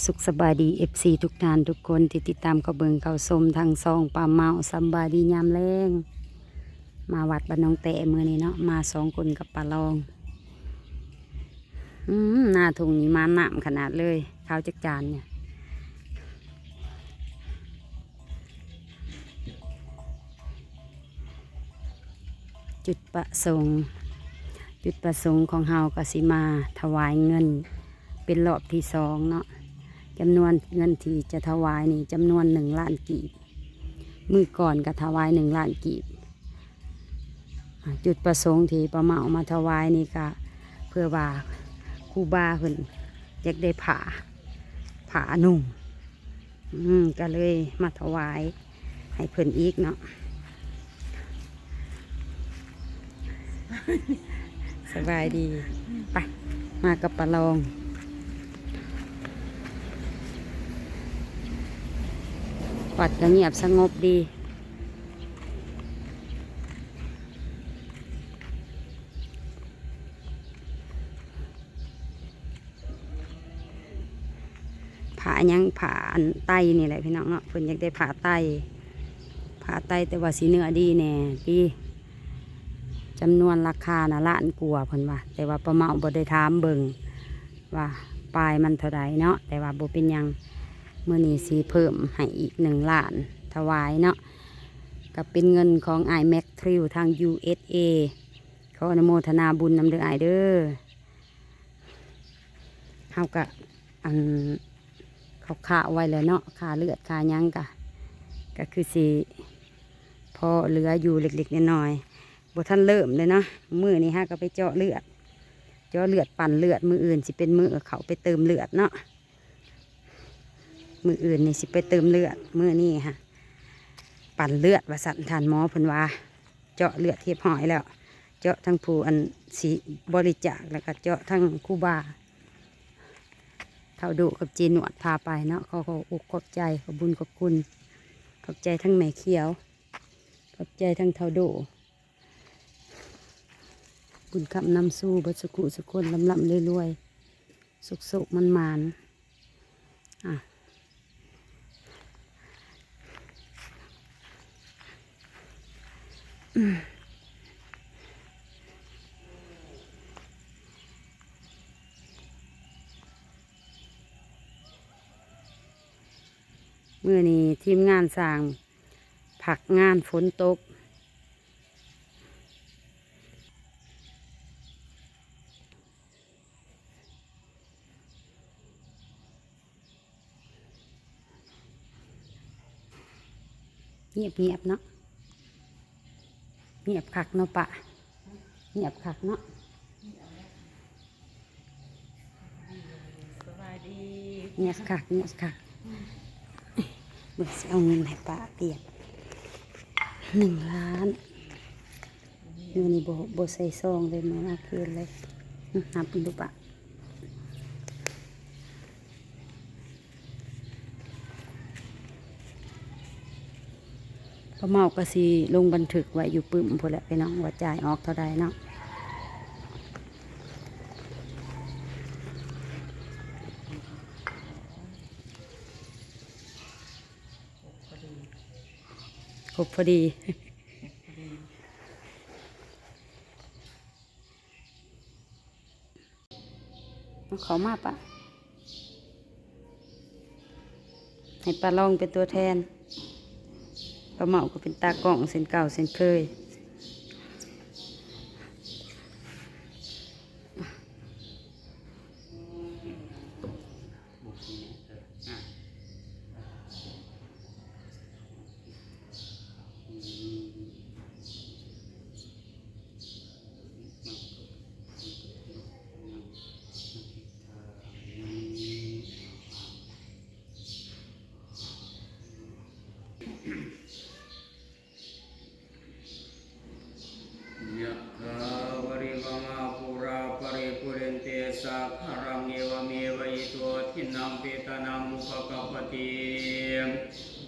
ສຸກສະບາຍດີ ເອັຟຊີ ທຸກທ່ານທຸກຄົນທີ່ຕິດຕາມເຂົ້າເບິ່ງເຂົ້າຊົມທາງຊ່ອງປ້າເມົາ. ສະບາຍດີຍາມແລງ ມາວັດບ້ານໜອງແຕ້ມື້ນີ້ເນາະ ມາສອງຄົນກັບປ້າລອງ. ອືມ ໜ້າທົ່ງນີ້ມານ້ຳຂະໜາດເລີຍ ຂາວຈັກຈານນີ້. ຈຸດປະສົງ ຈຸດປະສົງຂອງເຮົາກໍຊິມາຖວາຍເງິນເປັນລອບທີສອງເນາະ. ຈຳນວນເງິນທີ່ຈະຖວາຍນີ້ຈຳນວນໜຶ່ງລ້ານກີບ. ມື້ກ່ອນກໍຖວາຍໜຶ່ງລ້ານກີບ. ອາ ຈຸດປະສົງທີ່ປ້າເມົາມາຖວາຍນີ້ກະເພື່ອວ່າຄູບາເພິ່ນຢາກໄດ້ຜ້າ ຜ້ານຸ່ງ ອືມ ກະເລີຍມາຖວາຍໃຫ້ເພິ່ນອີກເນາະ. ສະບາຍດີ ໄປ ມາກັບປ້າລອງ. ວັດກໍງຽບສະຫງົບດີ. ຜ້າຫຍັງ ຜ້າອັນໄຕນີ້ແຫຼະພີ່ນ້ອງເນາະ ເພິ່ນຢາກໄດ້ຜ້າໄຕ ຜ້າໄຕ ແຕ່ວ່າຊິເນື້ອດີແດ່ຕິ. ຈຳນວນລາຄານະລ້ານກວ່າເພິ່ນວ່າ ແຕ່ວ່າປ້າເມົາບໍ່ໄດ້ຖາມເບິ່ງວ່າປາຍມັນເທົ່າໃດເນາະ ແຕ່ວ່າບໍ່ເປັນຫຍັງ ມື້ນີ້ຊິເພີ່ມໃຫ້ອີກໜຶ່ງລ້ານຖວາຍເນາະ. ກໍເປັນເງິນຂອງອ້າຍແມັກທຣິວທາງ ຢູເອສເອ ຂໍອະນຸໂມທະນາບຸນນຳເດີອ້າຍເດີ. ເຮົາກະ ອັນ ຄ່າວໆໄວ້ແລ້ວເນາະ ຄ່າເລືອດຄ່າຫຍັງກະ ກະຄືຊິພໍເຫຼືອຢູ່ເລັກໆນ້ອຍໆ. ບໍ່ທັນເລີ່ມເລີຍເນາະ ມື້ນີ້ຫາກໍໄປເຈາະເລືອດ ເຈາະເລືອດ ປັ່ນເລືອດ ມື້ອື່ນຊິເປັນມື້ເຂົ້າໄປເຕີມເລືອດເນາະ. ມື້ອື່ນນີ້ຊິໄປເຕີມເລືອດ ມື້ນີ້ຫາປັ່ນເລືອດວ່າຊັ້ນ ທ່ານໝໍເພິ່ນວ່າ. ເຈາະເລືອດຮຽບຮ້ອຍແລ້ວ ເຈາະທັງຜູ້ອັນຊິບໍລິຈາກ ແລ້ວກໍເຈາະທັງຄູບາ ທ້າວໂດກັບເຈນວດພາໄປເນາະ. ຂໍຂອບອົກຂອບໃຈ ຂອບບຸນຂອບຄຸນ ຂອບໃຈທັງແມ່ຂຽວ ຂອບໃຈທັງທ້າວໂດ. ບຸນຄ້ຳນຳສູ່ເບິດສຸຂູສຸຄົນ ລ່ຳໆລວຍໆ ສຸກໆໝານໆ. ອ່ະ ມື້ນີ້ທີມງານສ້າງພັກງານ ຝົນຕົກ. ງຽບໆເນາະ ງຽບຄັກເນາະປະ ງຽບຄັກເນາະ. ສະບາຍດີ ງຽບຄັກ ງຽບຄັກ. ເບິ່ງຊິເອົາເງິນໃຫ້ປ້າປຽກໜຶ່ງລ້ານ. ມື້ນີ້ບໍ່ ບໍ່ໃສ່ຊອງເລີຍ ມື້ອາເຄນເລີຍ. ອື ນັບເບິ່ງດູປະ ປ້າເມົາກໍຊິລົງບັນທຶກໄວ້ຢູ່ປຶ້ມພຸ້ນແຫຼະພີ່ນ້ອງ ວ່າຈ່າຍອອກເທົ່າໃດເນາະ. ຄົບພໍດີ ເຂົ້າມາປະ ໃຫ້ປ້າລອງເປັນຕົວແທນ ປ້າເມົາກໍເປັນຕາກ້ອງເຊັ່ນເກົ່າເຊັ່ນເຄີຍ. ຍະຖາ ວາລິວະຫາ ປູຣາ ປະລິປູເຣນຕິ ສາຄະລັງ ເອວະເມວະ ອິໂຕ ທິນນັງ ເປຕານັງ ອຸປະກັບປະຕິ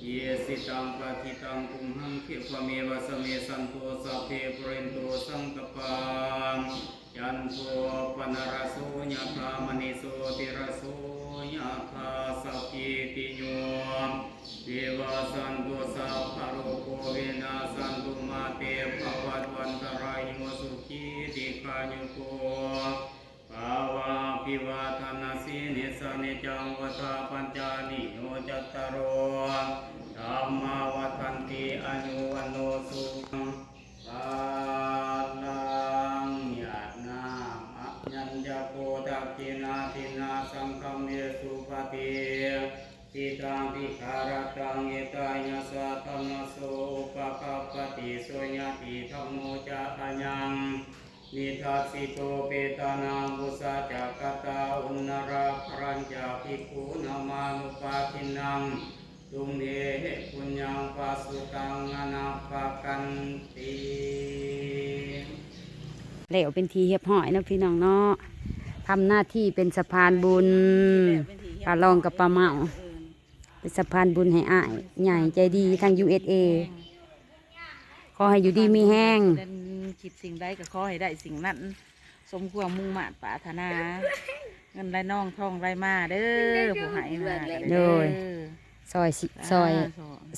ອິຊິຕັງ ປັດຖິຕັງ ຕຸມຫັງ ຂິປະເມວະ ສະມິດສັນໂຕ ສັບເພ ປູເຣນໂຕ ສັງກະປາ ຈັນໂທປະນະລະໂສ ຍະຖາ ມະນີໂຊຕິລະໂສ ຍະຖາ ສັບພີຕິໂຍ ວິວັດສັນຕຸ ສັບພະໂລໂກ ວິນາສັນຕຸ ມາເຕພະວັດວັນຕະລາໂຍ ສຸຂີ ດີຄາຍຸໂກ ພະວະ ອະພິວາທະນະສີລິສະ ນິຈຈັງວຸດທາ ປັນຈາ ນິໂຍ ຈັດຕາໂລ ທຳມາ ວັດທັນຕິ ອາຍຸ ວັນໂນ ສຸຂັງ ພະລັງ ຍະນາມະຍັນຍະໂກ ທັກຂິນາທິນນາ ສັງຄຳເວ ສຸປະຕິ ທິຕັງ ທິຄາລະຕັງ ເອຕາຍະສາທຳມະໂສ ອຸປະກັບປະຕິ ໂສຍະຕິທຳໂມ ຈະອາຍັງ ນິທັດສິໂຕ ເປຕານັງ ປຸຊາຈະກະຕາ ໂອນນະລະຄະລັນຈະ ພິກຂຸນາມານຸປາທິນນາ ຕຸມເມ ປຸນຍັງ ປະສຸຕັງ ອະນາປະກັນຕິ. ແລ້ວເປັນທີ່ຮຽບຮ້ອຍເນາະ ພີ່ນ້ອງເນາະ ທຳໜ້າທີ່ເປັນສະພານບຸນ ປາລອງກັບປາເມົາ ເອີ ເປັນສະພານບຸນໃຫ້ອ້າຍໃຫຍ່ໃຈດີທາງ ຢູເອສເອ ຂໍໃຫ້ຢູ່ດີມີແຮງ ຄິດສິ່ງໃດກໍຂໍໃຫ້ໄດ້ສິ່ງນັ້ນ ສົມຄວາມມຸ່ງມາດປາດຖະໜາ ເງິນໄຫຼນອງທອງໄຫຼມາເດີ ຜູ້ໃຫ້ມາກໍໄດ້ເດີ ໂດຍ ຊ່ອຍຊິ ຊ່ອຍ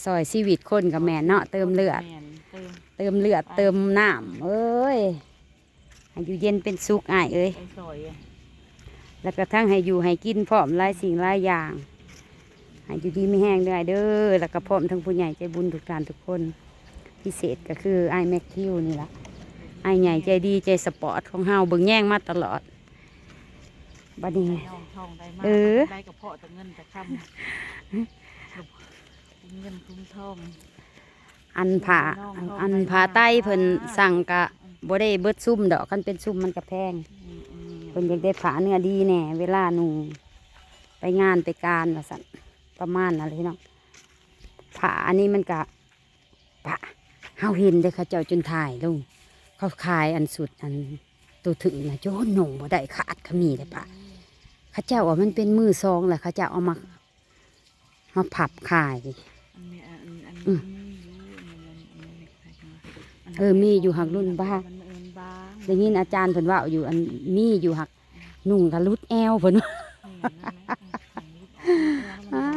ຊ່ອຍຊີວິດຄົນກໍແມ່ນເນາະ ເຕີມເລືອດ ແມ່ນ ເຕີມ ເຕີມເລືອດ ເຕີມນ້ຳ ເອີຍ ໃຫ້ຢູ່ເຢັນເປັນສຸກອ້າຍເອີຍ ໄປຊ່ອຍ ແລ້ວກໍທັງໃຫ້ຢູ່ໃຫ້ກິນພ້ອມຫຼາຍສິ່ງຫຼາຍຢ່າງ ໃຫ້ຢູ່ດີມີແຮງເດີອ້າຍເດີ ແລ້ວກໍພ້ອມທັງຜູ້ໃຫຍ່ໃຈບຸນທຸກທ່ານທຸກຄົນ ພິເສດກໍຄືອ້າຍແມັກຄິວນີ້ລະ ອ້າຍໃຫຍ່ໃຈດີໃຈສະປອດຂອງເຮົາ ເບິ່ງແຍງມາຕະຫຼອດ ບັດນີ້ ໄດ້ນອງທອງໄດ້ມາ ເອີ ໄດ້ກະເພາະແຕ່ເງິນແຕ່ຄຳ ເງິນຄຸ້ມທອງ ອັນຜ້າ ອັນຜ້າໄຕເພິ່ນສັ່ງກະບໍ່ໄດ້ເບິດຊຸມດອກ ຄັນເປັນຊຸມມັນກະແພງ ອືມ ເພິ່ນຢາກໄດ້ຜ້າເນື້ອດີແດ່ ເວລານຸ່ງໄປງານໄປການວ່າຊັ້ນ ປະມານນັ້ນແຫຼະເນາະ ຜ້າອັນນີ້ມັນກະ ປະ ເຮົາເຫັນເດ້ ເຂົາເຈົ້າຈົນຖ່າຍລົງ ເຂົາຂາຍອັນຊຸດອັນໂຕຖືກນະ ຈົນນຸ່ງບໍ່ໄດ້ຂາດກະມີເດ້ປະ ເຂົາເຈົ້າວ່າມັນເປັນມືສອງ ແລ້ວເຂົາເຈົ້າເອົາມາ ມາພັບຂາຍ ອັນນີ້ ອັນ ອັນ ອັນ ອືມ ອັນນີ້ຢູ່ ອັນນັ້ນ ອັນນັ້ນ ເອີ ມີຢູ່ ຫາກລຸ້ນບາງ ມັນ ມັນບາງ ໄດ້ຍິນອາຈານເພິ່ນເວົ້າຢູ່ ອັນ ມີຢູ່ ຫາກນຸ່ງກະຫຼຸດແອວເພິ່ນ ແມ່ນນັ້ນແຫຼະ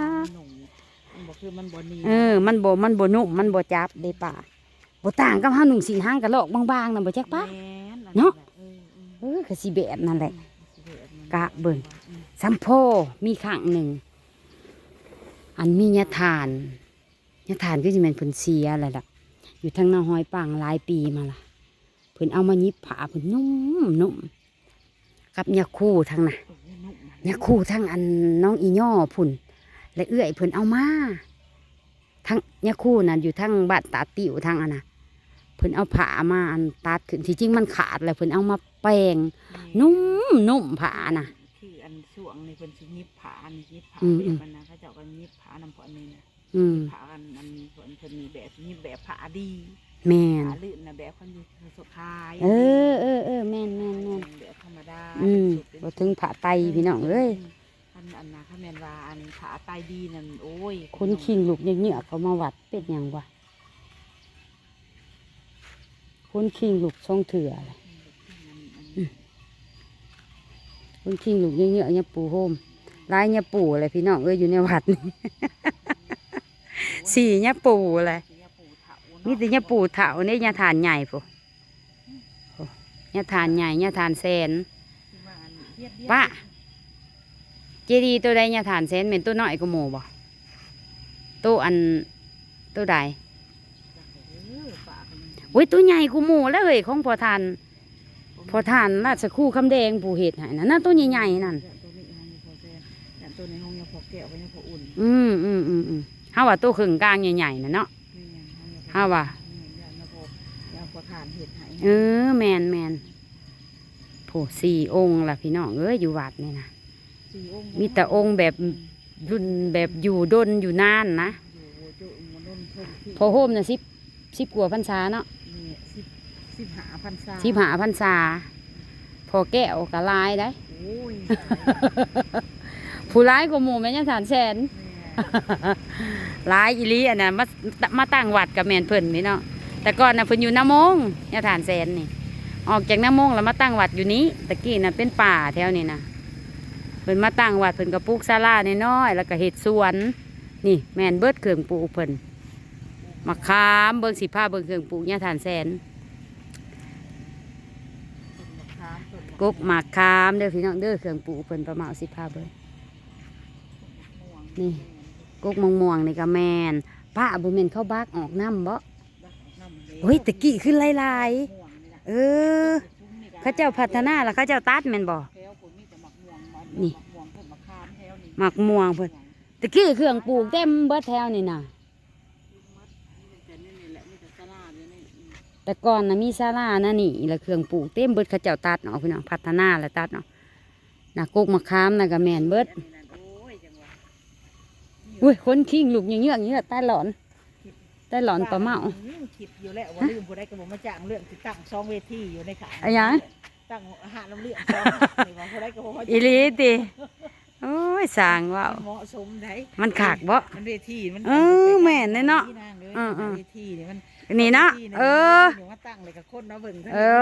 ອືມ ໜຸ່ມ ມັນບໍ່ຄື ມັນບໍ່ໜີ ເອີ ມັນບໍ່ ມັນບໍ່ນຸ່ມ ມັນບໍ່ຈັບເດ້ປະ ບໍ່ຕ່າງກັບເຮົານຸ່ງສິ້ນຫາງກະລອກບາງໆນະ ບໍ່ຈັກປະ ແມ່ນ ເນາະ ເອີ ເອີ ເອີ ກະຊິແບບນັ້ນແຫຼະ ອືມ ກະຊິແບບນັ້ນ ກະເບິ່ງ ອືມ ສຳໂພ ມີຄັ້ງໜຶ່ງ ອັນມີຍາທ່ານ ຍາທ່ານຄືຊິແມ່ນເພິ່ນເສຍແລ້ວລະ ຢູ່ທາງນາຫ້ອຍປາງຫຼາຍປີມາລະ ເພິ່ນເອົາມາຫຍິບຜ້າ ເພິ່ນນຸ່ມໆ ກັບຍາຄູທັງນະ ຍາຄູທັງອັນໜອງອີຍໍພຸ້ນ ແລະເອື້ອຍເພິ່ນເອົາມາ ທັງຍາຄູນັ້ນຢູ່ທາງບ້ານຕາດຕິວທາງອັນນະ ເພິ່ນເອົາຜ້າມາອັນຕັດຂຶ້ນ ທີ່ຈິງມັນຂາດແລ້ວ ເພິ່ນເອົາມາແປງ ແມ່ນ ນຸ່ມໆ ຜ້ານະ ຄືອັນຊ່ວງນີ້ເພິ່ນຊິຫຍິບຜ້ານີ້ ຫຍິບຜ້າ ອືມ ແບບ ອືມ ອັນນະ ເຂົາເຈົ້າກໍຫຍິບຜ້ານຳພວກນີ້ນະ ອືມ ຜ້າອັນ ອັນນີ້ເພິ່ນ ເພິ່ນມີແບບ ມີແບບຜ້າດີ ແມ່ນ ຜ້າລື່ນນະ ແບບເຂົາຢູ່ສຸຂາຍ ເອີ ເອີ ເອີ ແມ່ນ ແມ່ນ ແມ່ນ ແບບທຳມະດາ ອືມ ເປັນຊຸດ ເປັນ ບໍ່ເຖິງຜ້າໄຕ ເອີ ພີ່ນ້ອງເອີຍ ເປັນ ອັນ ອັນນະ ຄັນແມ່ນວ່າ ອັນ ຜ້າໄຕດີນັ້ນ ໂອ້ຍ ຄົນຄີງລຸກເຍືອກໆ ເຂົ້າມາວັດ ເປັນຫຍັງວະ ຄົນຄີງລຸກສອງເທື່ອແຫຼະ ອືມ ຄົນຄີງລຸກເຍອະໆ ຍາປູໂຮມ ຫຼາຍຍາປູແຫຼະພີ່ນ້ອງເອີຍ ຢູ່ໃນວັດນີ້ ສີ່ຍາປູແຫຼະ ມີແຕ່ຍາປູເຖົ້າເດ້ ຍາທ່ານໃຫຍ່ພຸ້ນ ໂອ້ ຍາທ່ານໃຫຍ່ ຍາທ່ານແສນ ປະ ເຈດີໂຕໃດຍາທ່ານແສນ ແມ່ນໂຕນ້ອຍກວ່າໝູ່ບໍ່? ໂຕອັນ ໂຕໃດ? ໂອ້ຍ ໂຕໃຫຍ່ກວ່າໝູ່ແລ້ວເຮີ້ຍ ຂອງພໍ່ທ່ານ ພໍ່ທ່ານລາຊະຄູຄຳແດງຜູ້ເຮັດໃຫ້ນັ້ນນະ ໂຕໃຫຍ່ໆນັ້ນ ໂຕນີ້ຂອງພໍ່ແຊນ ໂຕນີ້ຂອງພໍ່ແກ້ວ ຂອງພໍ່ອຸ່ນ ອືມໆໆໆ ເຮົາວ່າໂຕເຄິ່ງກາງໃຫຍ່ໆນັ້ນເນາະ ແມ່ນ ເຮົາວ່າ ແມ່ນ ພໍ່ ພໍ່ທ່ານເຮັດໃຫ້ ເອີ ແມ່ນໆ ໂອ້ ສີ່ອົງລະພີ່ນ້ອງເອີຍ ຢູ່ວັດນີ້ນະ ສີ່ອົງ ມີແຕ່ອົງແບບ ອືມ ລຸ້ນແບບຢູ່ດົນຢູ່ນານນະ ຢູ່ໂຫຈຸ ຢູ່ດົນເພິ່ນທີ່ ພໍ່ໂຮມນະ ສິບ ສິບກວ່າພັນສາເນາະ ນີ້ ສິບ ສິບຫ້າພັນສາ ສິບຫ້າພັນສາ ພໍ່ແກ້ວກໍຫຼາຍໃດ໋ ໂອ້ຍ ຜູ້ຫຼາຍກວ່າໝູ່ແມ່ນຍາທ່ານແສນ ແມ່ນ ຫຼາຍອີ່ຫຼີ ອັນນັ້ນ ມາ ມາຕັ້ງວັດກໍແມ່ນເພິ່ນນີ້ເນາະ ແຕ່ກ່ອນນະເພິ່ນຢູ່ນາໂມງ ຍາທ່ານແສນນີ້ ອອກຈາກນາມົງແລ້ວມາຕັ້ງວັດຢູ່ນີ້. ຕະກີ້ນະເປັນປ່າແຖວນີ້ນະ ເພິ່ນມາຕັ້ງວັດ ເພິ່ນກໍປູກສາລານ້ອຍໆ ແລ້ວກໍເຮັດສວນ. ນີ້ແມ່ນເບິດເຄື່ອງປູກເພິ່ນ ໝາກຂາມ. ເບິ່ງ ຊິພາເບິ່ງເຄື່ອງປູກຍາທ່ານແສນ ກົກໝາກຂາມເດີພີ່ນ້ອງເດີ ເຄື່ອງປູກເພິ່ນ ປ້າເມົາຊິພາເບິ່ງ. ນີ້ ກົກໝາກມ່ວງນີ້ກໍແມ່ນ ປ້າ ບໍ່ແມ່ນເຂົາບັກອອກນຳບໍ? ໂອ້ຍ ຕະກີ້ຄືຫຼາຍໆ ເອີ ເຂົາເຈົ້າພັດທະນາແລ້ວເຂົາເຈົ້າຕັດແມ່ນບໍ່? ນີ້ ໝາກມ່ວງເພິ່ນ ຕະກີ້ເຄື່ອງປູກເຕັມເບິດແຖວນີ້ນະ. ແຕ່ກ່ອນນະມີສາລານະນີ້ ແລ້ວເຄື່ອງປູກເຕັມເບິດ ເຂົາເຈົ້າຕັດອອກ ພີ່ນ້ອງ ພັດທະນາແລ້ວຕັດອອກ. ນະ ກົກໝາກຂາມນະກໍແມ່ນເບິດ. ໂອ້ຍ ຄົນຄີງລຸກເຍືອກໆ ຕາຍຫຼອນ ຕາຍຫຼອນ ປ້າເມົາ. ຄິດຢູ່ແລ້ວວ່າລືມ ຜູ້ໃດກໍບໍ່ມາຈ້າງເລື່ອງ ຊິຕັ້ງສອງເວທີຢູ່ໃນຂ້າງ ອະຫຍັງ? ຕັ້ງຫ້າງລຳເລື່ອງສອງ ນີ້ວ່າຜູ້ໃດກໍບໍ່ມາ ອີ່ຫຼີຕິ? ໂອ້ຍ ຊ່າງເວົ້າ ມັນເໝາະສົມໃດ໋ ມັນຄັກບໍ? ມັນເວທີມັນ ເອີ ແມ່ນເດ້ເນາະ ເອີໆ ເວທີນີ້ມັນ ນີ້ເນາະ ເອີ ມາຕັ້ງແລ້ວກໍຄົນມາເບິ່ງ ເອີ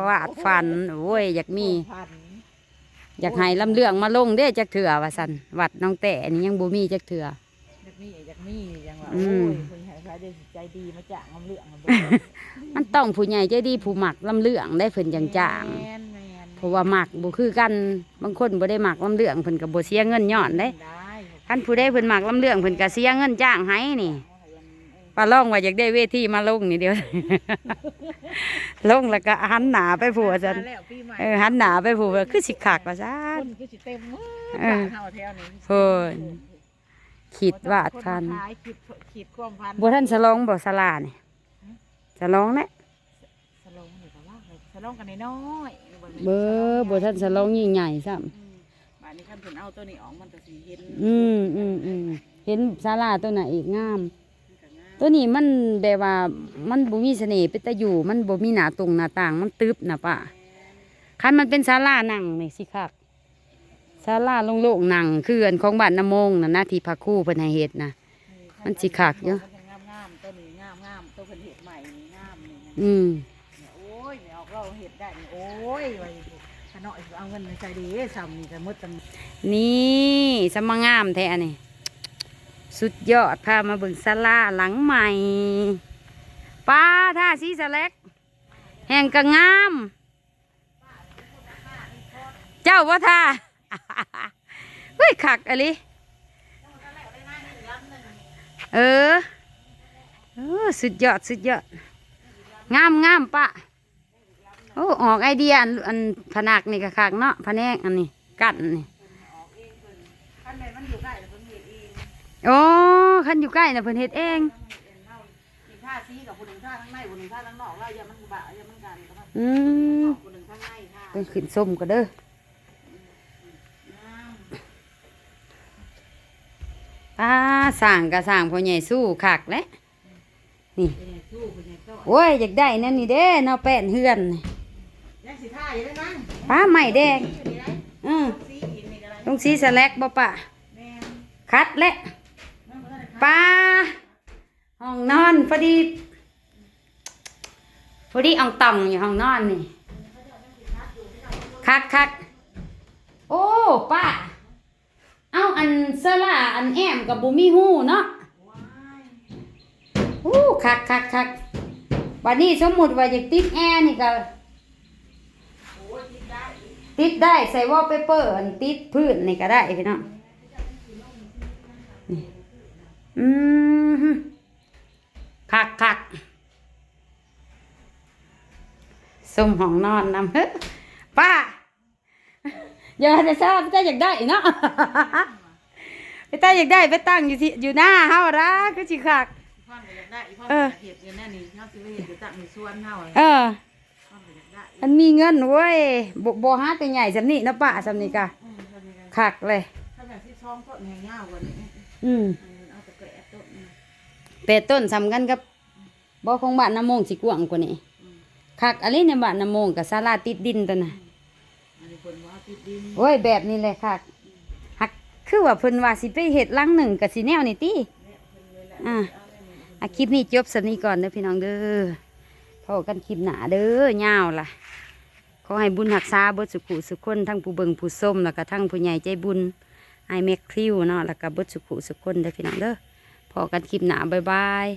ວາດຝັນ ໂອ້ຍ ຢາກມີ ຢາກໃຫ້ລຳເລື່ອງມາລົງເດ້ຈັກເທື່ອວ່າຊັ້ນ. ວັດໜອງແຕ້ນີ້ຍັງບໍ່ມີຈັກເທື່ອ. ຢາກມີ ຢາກມີ ຈັ່ງວ່າ ອືມ ໂອ້ຍ ເພິ່ນໃຫ້ໃຜໄດ້ໃຈດີມາຈ້າງລຳເລື່ອງ ມັນຕ້ອງຜູ້ໃຫຍ່ໃຈດີຜູ້ມັກລຳເລື່ອງໄດ໋ ເພິ່ນຈັ່ງຈ້າງ. ແມ່ນໆ ເພາະວ່າມັກບໍ່ຄືກັນ ບາງຄົນບໍ່ໄດ້ມັກລຳເລື່ອງ ເພິ່ນກໍບໍ່ເສຍເງິນຍ້ອນເດ້. ຄັນຜູ້ໃດເພິ່ນມັກລຳເລື່ອງ ເພິ່ນກໍເສຍເງິນຈ້າງໃຫ້ນີ້. ປ້າລອງວ່າຢາກໄດ້ເວທີມາລົງນີ້ດຽວ ລົງແລ້ວກໍຫັນໜ້າໄປຜູ້ວ່າຊັ້ນ ເອີ ຫັນໜ້າໄປຜູ້ວ່າຄືຊິຄັກວ່າຊັ້ນ. ຄົນຄືຊິເຕັມເບິດ ເອີ ບ້ານເຮົາແຖວນີ້ ເພິ່ນຄິດວາດຝັນ ຄິດ ຄິດຄວາມຝັນ. ບໍ່ທັນສະຫຼອງບໍ່ສາລານີ້? ຫຶ? ສະຫຼອງແຫຼະ. ສະ ສະຫຼອງນີ້ກໍວ່າ ສະຫຼອງກັນນ້ອຍໆ ບໍ່ ບໍ່ທັນສະຫຼອງຍິ່ງໃຫຍ່ຊ້ຳ. ອືມ ບາດນີ້ຄັນເພິ່ນເອົາໂຕນີ້ອອກ ມັນກໍຊິເຫັນ ອືມໆໆ ເຫັນສາລາໂຕນັ້ນອີກງາມ. ມັນກໍງາມ ໂຕນີ້ມັນແບບວ່າມັນບໍ່ມີສະເໜ່ ເປັນຕາຢູ່ ມັນບໍ່ມີໜ້າຕົງໜ້າຕ່າງ ມັນຕຶບນະປ້າ. ແມ່ນ ຄັນມັນເປັນສາລານັ່ງນີ້ຊິຄັກ. ສາລາໂລ່ງໆ ນັ່ງ ຄືອັນຂອງບ້ານນາໂມງນັ້ນນະ ທີ່ພະຄູເພິ່ນໃຫ້ເຮັດນະ ມັນຊິຄັກຢູ່. ງາມໆ ໂຕນີ້ງາມໆ ໂຕເພິ່ນເຮັດໃໝ່ນີ້ງາມນີ້ນະ. ອືມ ໂອ້ຍ ແມ່ອອກລາວເຮັດໄດ້ນີ້ ໂອ້ຍ ວ່າຂະນ້ອຍຊິເອົາເງິນໃສ່ເດ້ ຊ່ຳນີ້ກໍໝົດຕັ້ງ ນີ້ ຊ່ຳມາງາມແທ້ອັນນີ້ ສຸດຍອດ. ພາມາເບິ່ງສາລາຫຼັງໃໝ່ ປ້າ ທາສີສະແລັກແຮ່ງກະງາມ. ເຈົ້າບໍ່ທ່າ ເຮີ້ຍ ຄັກອີ່ຫຼີ ເອີ ເອີ ສຸດຍອດ ສຸດຍອດ ງາມໆ ປ້າ. ໂອ້ ອອກໄອເດຍ ອັນ ອັນພະນັກນີ້ກໍຄັກເນາະ ພະແນກອັນນີ້ ກັ້ນນີ້. ໂອ້ ຄັນຢູ່ໃກ້ນະເພິ່ນເຮັດເອງ. ອີກ ທາສີກັບຜູ້ໜຶ່ງ ທາທາງໃນ ຜູ້ໜຶ່ງ ທາທາງນອກ ລາວຢ້ານມັນບາ ຢ້ານມັນກັນ ອືມ ຜູ້ໜຶ່ງ ທາທາງໃນ ທາ ເບິ່ງຂຶ້ນຊົມກໍເດີ. ອາ ສ້າງກໍສ້າງ ພໍ່ໃຫຍ່ສູ້ຄັກແຫຼະນີ້. ໂອ້ຍ ຢາກໄດ້ແນວນີ້ເດ້ເນາະ ແປ້ນເຮືອນນີ້ ຍັງຊິທາຢູ່ເດ້ນາງ ປ້າ ໄມ້ແດງ ເອີ ລົງສີສະແລັກບໍ່ປ້າ? ແມ່ນ ຄັດແຫຼະ ປ້າ. ຫ້ອງນອນພໍດີ ພໍດີອ່ອງຕ່ອງຢູ່ຫ້ອງນອນນີ້ ຄັກໆ. ໂອ້ ປ້າ ເອົ້າ ອັນເຊີລາ ອັນແອ້ມກໍບໍ່ມີຮູເນາະ. ໂອ້ ຄັກໆໆ. ບັດນີ້ສົມມຸດວ່າຢາກຕິດແອນີ້ກໍ ໂອ້ຍ ຕິດໄດ້ ຕິດໄດ້ ໃສ່ວອລເປເປີ ອັນ ຕິດພື້ນນີ້ກໍໄດ້ພີ່ນ້ອງ. ນີ້ ອືມ ຄັກໆ. ຊົມຫ້ອງນອນນຳ ປ້າ ຢ່າວ່າແຕ່ຊາວ ໄປຕາຢາກໄດ້ເນາະ ໄປຕາຢາກໄດ້ ໄປຕັ້ງຢູ່ທີ່ ຢູ່ໜ້າເຮົາລະ ຄືຊິຄັກ. ອີ່ພອນກໍຢາກໄດ້ ອີ່ພອນ ເອີ ກໍຢາກເຮັດຢູ່ແນວນີ້ ເຮົາຊິໄປເຮັດຢູ່ຕັ້ງຢູ່ສວນເຮົາ. ເອີ ມັນມີເງິນເວີຍ ບໍ່ ບໍ່ຫາແຕ່ໃຫຍ່ສ່ຳນີ້ເນາະປ້າ ສ່ຳນີ້ກະ ອືມ ສ່ຳນີ້ກະຄັກເລີຍ. ຄັນແມ່ນສິບສອງຕົ້ນແຮ່ງຍາວກວ່ານີ້. ອືມ ເອົາແຕ່ແປດຕົ້ນ ແປດຕົ້ນສ່ຳກັນກັບ ບໍ່ ຂອງບ້ານນາໂມງຊິກວ້າງກວ່ານີ້. ອືມ ຄັກອີ່ຫຼີ ໃນບ້ານນາໂມງກະສາລາຕິດດິນຕົວນະ. ອືມ ອັນນີ້ເພິ່ນວ່າຕິດດິນ ໂອ້ຍ ແບບນີ້ແຫຼະຄັກ. ອືມ ຫາກຄືວ່າເພິ່ນວ່າຊິໄປເຮັດຫຼັງໜຶ່ງກະຊິແນວນີ້ຕິ. ແມ່ນ ເພິ່ນເລີຍແຫຼະ ອາ ເອົາແນວນີ້ ອາ ຄລິບນີ້ຈົບສ່ຳນີ້ກ່ອນເດີພີ່ນ້ອງເດີ. ໄປ ພໍ້ກັນຄລິບໜ້າເດີ ຍາວລະ. ຂໍໃຫ້ບຸນຮັກສາເບິດສຸຂູສຸຄົນ ທັງຜູ້ເບິ່ງຜູ້ຊົມ ແລ້ວກະທັງຜູ້ໃຫຍ່ໃຈບຸນ ອ້າຍແມັກ ຄຣິວ ເນາະ ແລ້ວກະເບິດສຸຂູສຸຄົນເດີພີ່ນ້ອງເດີ. ພໍ້ກັນຄລິບໜ້າ ບາຍບາຍ.